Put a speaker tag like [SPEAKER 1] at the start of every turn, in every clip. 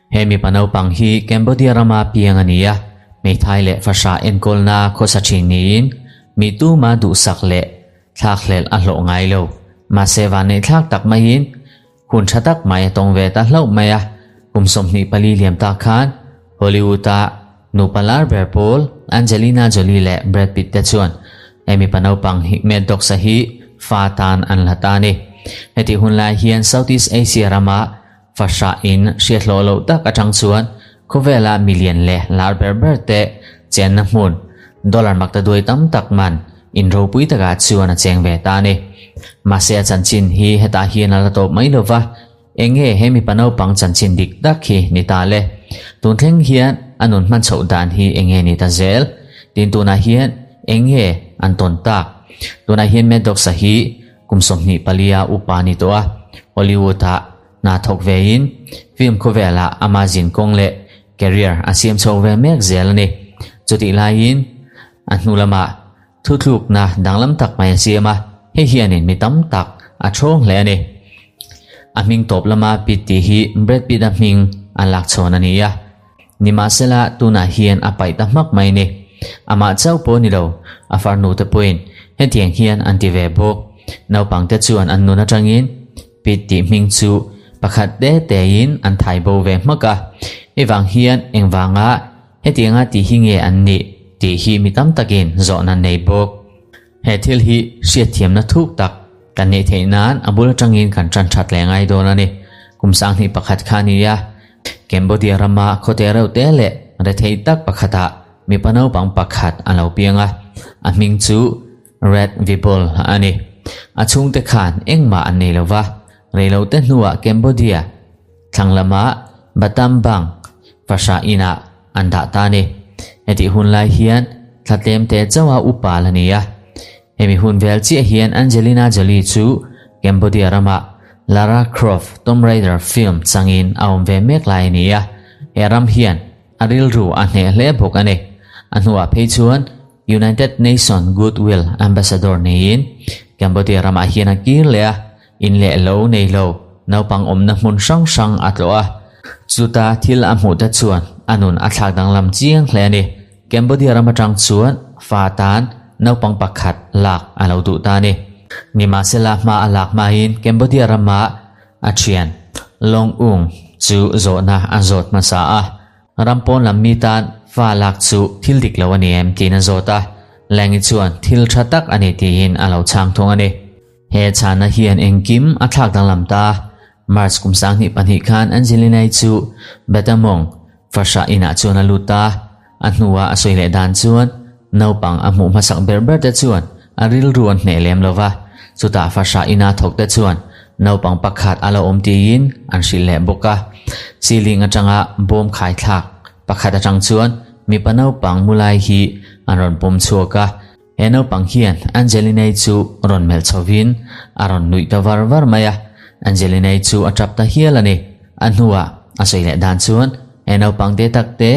[SPEAKER 1] He mipa naupang hi Cambodia rama piang a ni a, hmeithai leh fahrah enkawlna khawsa thin niin mi tuma duhsak leh thlakhlelh a hlawh ngai lo. Mahse vanneihthlak tak maiin hun tha tak mai a tawng ve ta hlauh mai a, kum 24 liam tak khan Hollywood-a nupa lar ber pawl Angelina Jolie leh Brad Pitt te chuan he mipa naupang hi Maddox-a hi fa tan an la ta a ni. Hetih hun lai hian Southeast Asia rama fahrah in hriat hlawh loh tak atang chuan khawvela milian leh lar ber ber te chenna hmun dollar makta duai tam tak man in ropui takah chuan a cheng ve ta a ni. Mahse a chanchin hi hetah hian a la tawp mai lova, enge he mipa naupang chanchin dik tak hi ni ta le? Tun thleng hian a nun hman chhoh dan hi enge ni ta zel? Tin tunah hian enge an tawn tak? Tunah hian Maddox-a hi Kum 24 a upa ni tawh a, Hollywood-ah hna thawk vein film khawvelah ama zin kawng leh career a siam chho ve mek zel a ni. Chutih laiin a hnu lamah thuthlukna danglam tak mai a siam a, hei hianin mi tam tak a thawng hle a ni. A hming tawp lama Pitt tih hi Brad Pitt-a hming a lak chhawn a ni a. Nimahsela tunah hian a paih ta hmak mai ni. Amah chauh pawh ni lo, a farnu te pawhin hetiang hian an ti ve bawk. Naupang te chuan an nun atangin Pit tih hming chu pakhat te tein an thai bo ve hmak a. Hei vang hian engvanga hetianga ti hi nge an nih tih hi mi tam takin zawhna nei bawk. He thil hi hriatthiamna thuk tak kan neih theih nan a bul atangin kan tan that leh ngai dawn a ni. Kum 21 kha a ni a, Cambodia rama khawte reuh te leh rethei tak pakhatah mipa naupang pakhat a lo piang a, a hming chu Red Vibol a ni. A chhungte khan engmah an nei lo va, reilote hnuah Cambodia thlang lama Battambang fahrah inah an dah ta a ni. Hetih hun lai hian thla tlem te chauha upa la ni a. Hemi hun vel chiah hian Angelina Jolie chu Cambodia ramah Lara Croft Tomb Raider film changin a awm ve mek lai a ni a. He ram hian a rilru a hneh hle bawk a ni. A hnuah phei chuan United Nation Goodwill Ambassador niin Cambodia ramah hian a kir leh a, in leh lo nei lo naupang awmna hmun hrang hrang a tlawh a. Chuta thil a hmuh te chuan a nun a thlak danglam chiang hle a ni. Cambodia ram atang chuan fa tan naupang pakhat lak a lo duh ta a ni. Nimahsela hma a lak hmain Cambodia rama a thian Long Ung chu zawhna a zawt hmasa a. Ram pawn lam mi tan fa lak chu thil dik lo a ni em tiin a zawt a. Lengi chuan thil tha tak a ni tiin a lo chhang thung a ni. He chhana hian engkim a thlak danglam ta. March kum 2002 khan Angelina-i chu Betamong fahrah inah chuan a lut ta. A hnuah a sawi leh dan chuan naupang a hmuh hmasak ber ber te chuan a rilru an hneh lem lo va. Chutah fahrah ina thawk te chuan naupang pakhat a lo awm tiin an hrilh leh bawk a. Ceiling atanga bawm khai thlak pakhat atang chuan mipa naupang mu lai hi an rawn pawm chhuak a. He naupang hian Angelina-i chu rawn melh chhovin a rawn nuih ta var var mai a, Angelina-i chu a tap ta hial a ni. A hnuah a sawi leh dan chuan he naupang te tak te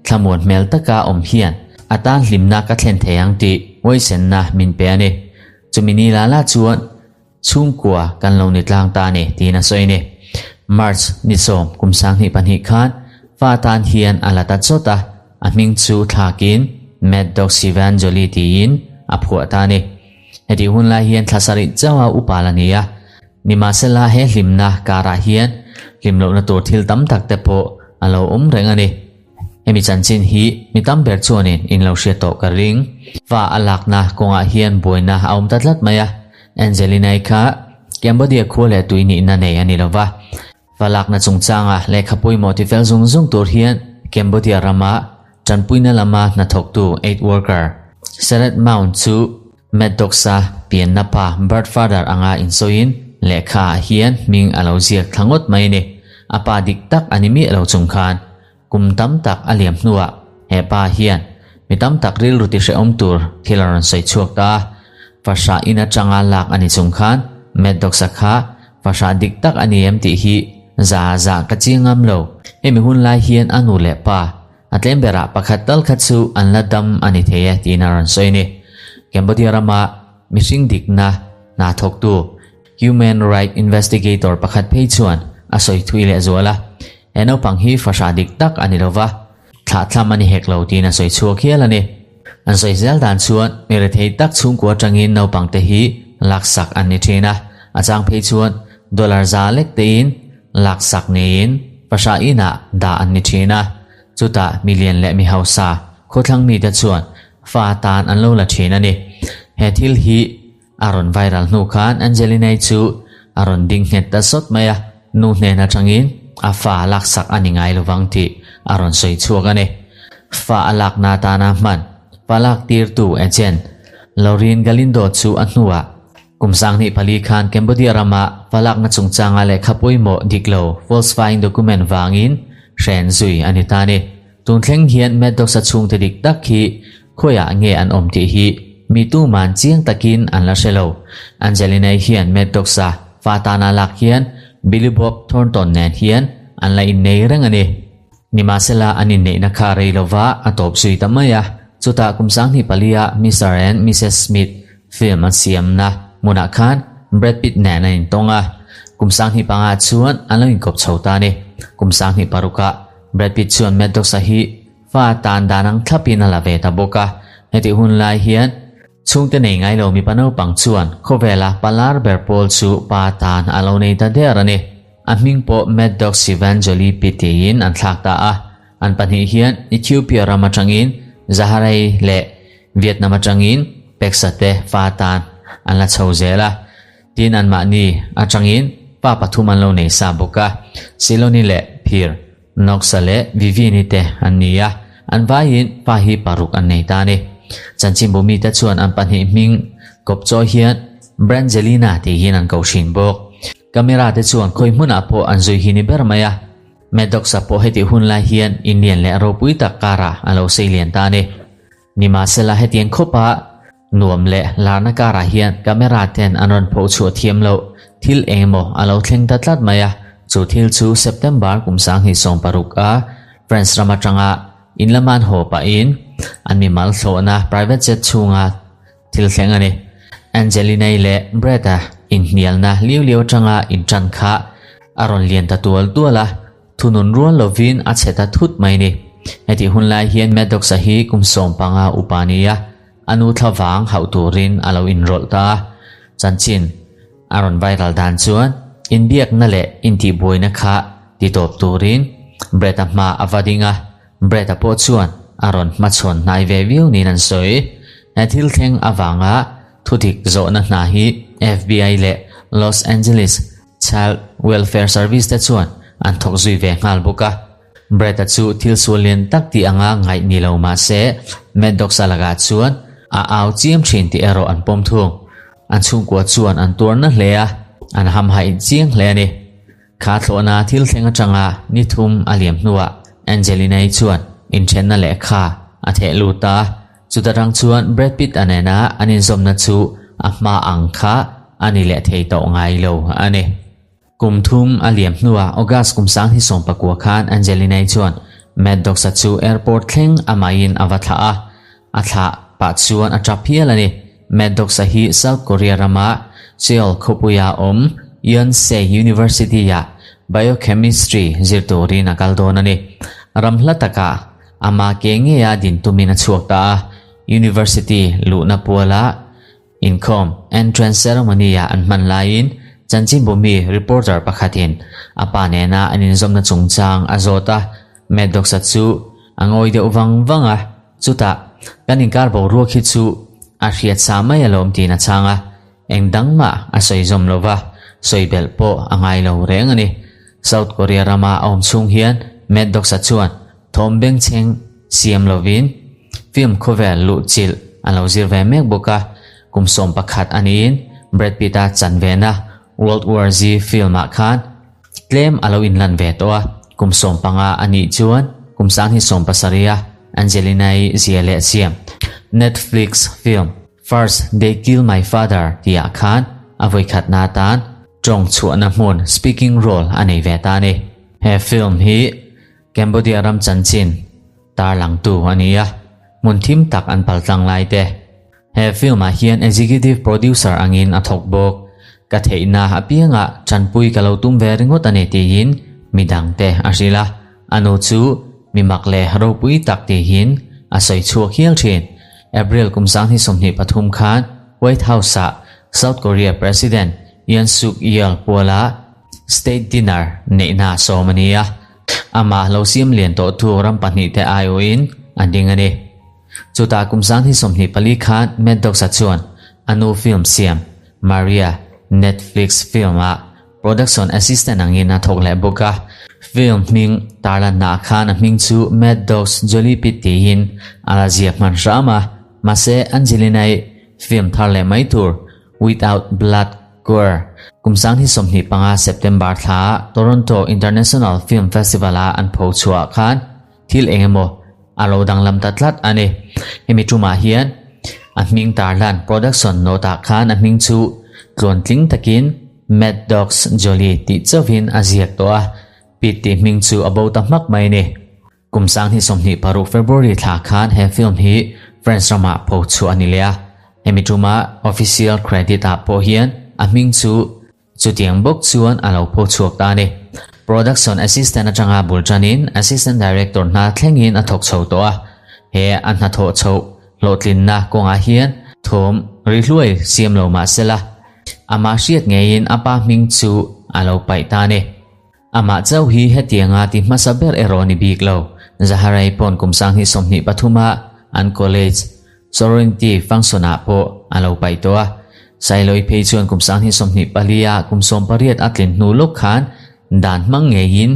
[SPEAKER 1] thlamuan hmel taka awm hian a tan hlimna ka thlen thei ang tih huaisenna min pe a ni. Chumi ni la la chuan chhungkua kan lo ni tlang ta a ni tiin a sawi a ni. March ni 10 kum 2002 khan fa tan hian a la ta chawt a, a hming chu thlakin Mad Dog Sivan Jolie tiin a phuah ta a ni. Hetih hun lai hian thla sarih chauha upa la ni a, nimahsela he hlimna karah hian hlim lohna tur thil tam tak te pawh a lo awm reng a ni. Hemi chanchin hi mi tam ber chuanin in lo hriat tawh ka ring. Fa a lakna kawngah hian buaina a awm ta tlat mai a, Angelina-i kha Cambodia khua leh tui nihna nei a ni lo va. Fa lakna chungchanga lehkha pawimawh ti fel zung zung tur hian Cambodia rama tanpuina lama hnathawktu aid worker Seret Mount chu Maddox-a pianna pa birth father anga insawiin lehkha ah hian hming a lo ziak thla ngawt mai a ni. A pa dik tak a ni miah lo chung khan kum tam tak a liam hnuah he pa hian mi tam tak rilru ti hrehawm tur thil a rawn sawi chhuak ta a. Fahrah in atanga lak a ni chung khan Maddox-a kha fahrah dik tak a ni em tih hi za za ka chiang ngam lo. Hemi hun lai hian a nu leh pa A tlem berah pakhat tal kha chu an la dam a ni thei e tiin a rawn sawi a ni. Cambodia rama mihring dikna hna thawktu Human Right Investigator pakhat phei chuan a sawi thui leh zual a, he naupang hi fahrah dik tak a ni lova, thlahthlam a ni hek lo tiin a sawi chhuak hial a ni. An sawi zel dan chuan mi rethei tak chhungkua atangin naupang te hi laksak an ni thin a, a chang phei chuan dollar za lek tein laksak niin fahrah inah dah an ni thin a, chutah mi lian leh mi hausa khawthlang mite chuan fa tan an lo la thin a ni. He thil hi a rawn viral hnu khan Angelina-i chu a rawn ding nghet ta sawt mai a, nu hnen atangin a fa laksak a ni ngai lovang tih a rawn sawi chhuak a ni. Fa a lakna atana hman fa lak tirtu agent Loreen Galindo chu a hnuah kum 24 khan Cambodia rama fa lakna chungchanga lehkha pawimawh dik lo falsifying document vangin hren zui a ni ta a ni. Tun thleng hian Maddox-a chhungte dik tak hi khawiah nge an awm tih hi mi tuman chiang takin an la hre lo. Angelina-i hian Maddox-a fa tana lak hian Billy Bob Thornton nen hian an la innei reng a ni. Nimahsela an inneihna kha rei lova a tawp zui ta mai a, chutah kum 24-a Mister and Missus Smith film an siamna hmunah khan Brad Pitt nen an intawng a, kum 25 chuan an lo inkawp chho ta a ni. Kum 26-ah Brad Pitt chuan Maddox-a hi fa tan dan ang thlapin a la ve ta bawk a, hetih hun lai hian chhungte nei ngai lo mipa naupang chuan khawvela palar ber pawl chu pa tan a lo nei ta der a ni. A hming pawh Maddox Evangelie Pitt tiin an thlak ta a, an pahnih hian Ethiopia ram atangin Zaharei leh Vietnam atangin Peksa te fa tan an la chho zel a. Tin anmahni atangin pa pathum an lo nei sa bawk a, Siloni leh Phir, Noxa leh Vivini te an ni a, an vaiin pa hi paruk an nei ta a ni. Chanchinbu mite chuan an pahnih hming kawp chawi hian Brangelina tih hian an ko thin bawk. Camera te chuan khawi hmunah pawh an zui hi ni ber mai a, Maddox-a pawh hetih hun lai hian inlian leh ropui tak karah a lo sei lian ta a ni. Nimahsela hetiang khawpa nuam leh larna karah hian camera ten an rawn pho chhuah thiam loh thil engemaw a lo thleng ta tlat mai a, chu thil chu September kum 2016 a France ram atanga in lama an haw pahin an mimal thlawhna private jet chhunga thil thleng a ni. Angelina-i leh Brad-a inhnialna liu liau atanga intan kha a rawn lian ta tual tual a, Thunun rual lovin a chhe ta thut mai ni. Hetih hun lai hian Maddox-a hi kum 15 upa ni a, a nu thla vang hauh turin a lo inrawlh ta a. Chanchin a rawn viral dan chuan inbiakna leh intihbuaina kha titawp turin Brett-a hma a va ding a, Brett-a pawh chuan a rawn hmachhawn hnai ve viau niin an sawi. He thil thleng avanga thudik zawhna hna hi FBI leh Los Angeles Child Welfare Service te chuan an thawk zui ve nghal bawk a. Brett-a chu thil sual lian tak tih anga ngaih ni lo mah se, Maddox-a lakah chuan a au chiam thin tih erawh an pawm thung. An chhungkua chuan an tuarna hle a, an hamhaih chiang hle a ni. Kha thlawhna thil thleng atanga ni thum a liam hnuah Angelina-i chuan inthenna lehkha a theh lut a. Chuta tang chuan Brad Pitt-a nena an inzawmna chu a hma ang kha a ni leh thei tawh ngai lo a ni. Kum thum a liam hnuah August kum 2019 khan Angelina-i chuan Mad Dogs-a chu airport thleng amahin a va thlah a, a thlah pah chuan a tap hial a ni. Mad Dogs-a hi South Korea rama Seoul khawpuia awm Yonsei University-ah Biochemistry zir turin a kal dawn a ni. Ram hla takah Ama ke ngeia din tumin a chhuak ta a, University luhna puala inkhawm, entrance ceremony-ah an hman laiin chanchinbumi reporter pakhatin a pa nena an inzawmna chungchang a zawt a, Maddox-a chu a ngawi deuh vang vang a, chutah kan inkar boruak hi chu a hriat sa mai alawm tiin a chhang a, eng dang mah a sawi zawm lo va, sawi belh pawh a ngai lo reng a ni. South Korea rama a awm chhung hian Maddox-a chuan Thawm bengchheng siam lovin film khawvel luhchilh a lo zir ve mek bawk a, kum 11 a niin Brad Pitt-a chan vena World War Z film-ah khan tlem a lo inlan ve tawh a, kum 15 a nih chuan kum 2007-a Angelina-i zia leh siam Netflix film First They Kill My Father tihah khan a vawikhatna atan tawng chhuahna hmun speaking role a nei ve ta a ni. He film hi Cambodia ram chanchin tarlangtu a ni a, hmun thim tak an paltlang lai te. He film ah hian executive producer angin a thawk bawk. Ka theihna apiangah tanpui ka lo tum ve ringawt a ni tiin midangte a hrilh a. A nu chu mi mak leh ropui tak tihin a sawi chhuak hial thin. April kum 2023 khan White House-ah South Korea President Yoon Suk Yeol puala State Dinner neihna sawm a ni a. Amah lo siam lian tawhtu ram pahnihte aiawhin a ding a ni. Chutah kum 2024 khan Maddox-a chuan a nu film siam Maria Netflix film-ah production assistant angin a thawk leh bawk a. Film hming tarlannaah khan a hming chu Maddox Jolie Pitt tiin a la ziak hman hram a, mahse Angelina-i film thar leh mai tur Without Blood Gore kum 2025 September thlaah Toronto International Film Festival-a an pho chhuah khan Thil eng emaw a lo danglam ta tlat a ni. Hemi tumah hian a hming tarlan production note ah khan a hming chu tluantling takin Mad Dogs Jolie tih chauhin a ziak tawh a, Pitt tih hming chu a bo ta hmak mai a ni. Kum 2026 February thla khan he film hi French ramah pho chhuah a ni leh a, hemi tuma official credit ah pawh hian a hming chu Chutiang bawk chuan a lo pho chhuak ta a ni. Production Assistant atanga bul tanin Assistant Director hna thlengin a thawk chho tawh a. He a hnathawh chhoh hlawhtlinna kawngah hian thawm ri hluai siam lo mah sela, amah hriat ngeiin a pa hming chu a lo paih ta a ni. Amah chauh hi hetianga ti hmasa ber erawh ni bik lo. Zaharai pawn kum 2023 a an college Sovereignty function ah pawh a lo paih tawh a. Sailoi phei chuan kum 2024 a kum 18 a tlin hnu lawk khan dan hmang ngeiin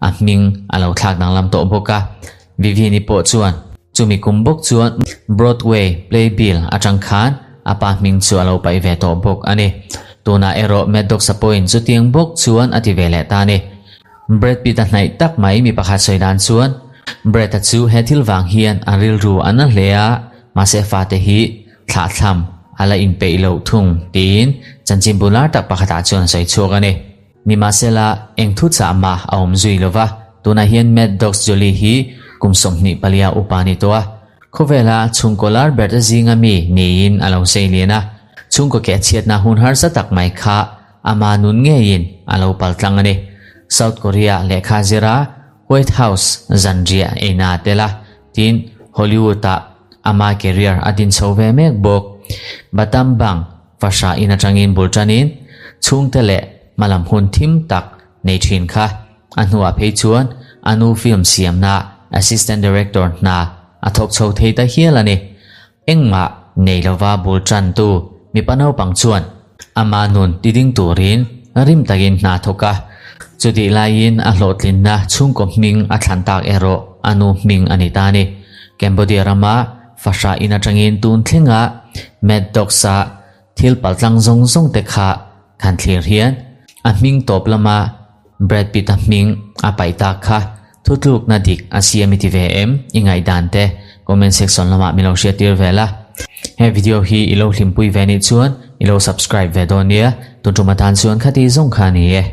[SPEAKER 1] a hming a lo thlak danglam tawh bawk a. Vivian-i pawh chuan chumi kum bawk chuan Broadway playbill atang khan a pa hming chu a lo paih ve tawh bawk a ni. Tunah erawh Maddox-a pawhin chutiang bawk chuan a ti ve leh ta a ni. Brad Pitt-a hnaih tak mai mi pakhat sawi dan chuan Brad-a chu he thil vang hian a rilru a na hle a, mahse fate hi thlahthlam a la inpeih loh thung tiin chanchinbu lar tak pakhatah chuan a sawi chhuak a ni. Nimahsela, eng thu chah mah a awm zui lo va, tunah hian Mad Dogs Jolie hi kum 24 upa a ni tawh a. Khawvela chhungkaw lar ber te zinga mi niin a lo sei lian a, chhungkaw keh chhiatna hun harsa tak mai kha ama nun ngeiin a lo pal tlang a ni. South Korea lehkha zira White House zanriah eina a tel a, tin Hollywood-ah ama career a din chho ve mek bawk. Battambang Fahra in atangin bul tanin chhungte leh hmalam hun thim tak nei thin kha. A hnuah phei chuan a nu film siamna Assistant Director hna a thawk chho thei ta hial a ni. Engmah nei lova bul tantu mipa naupang chuan ama nun ti ding turin rim takin hna thawk a. Chutih laiin a hlawhtlinna chhungkaw hming a thlan tak erawh a nu hming a ni ta a ni. Cambodia rama Fahra in atangin tun thlenga Mad Dogs-a thil paltlang zawng zawng te kha kan thlir hian a hming tawp lama Brad Pitt-a hming a paih tak kha thutlukna dik a siam i ti ve em? I ngaihdan te comment section lamah min lo hriattir ve la. He video hi i lo hlimpui ve nih chuan i lo subscribe ve dawn nia. Tun tum atan chuan khati zawng kha a ni e.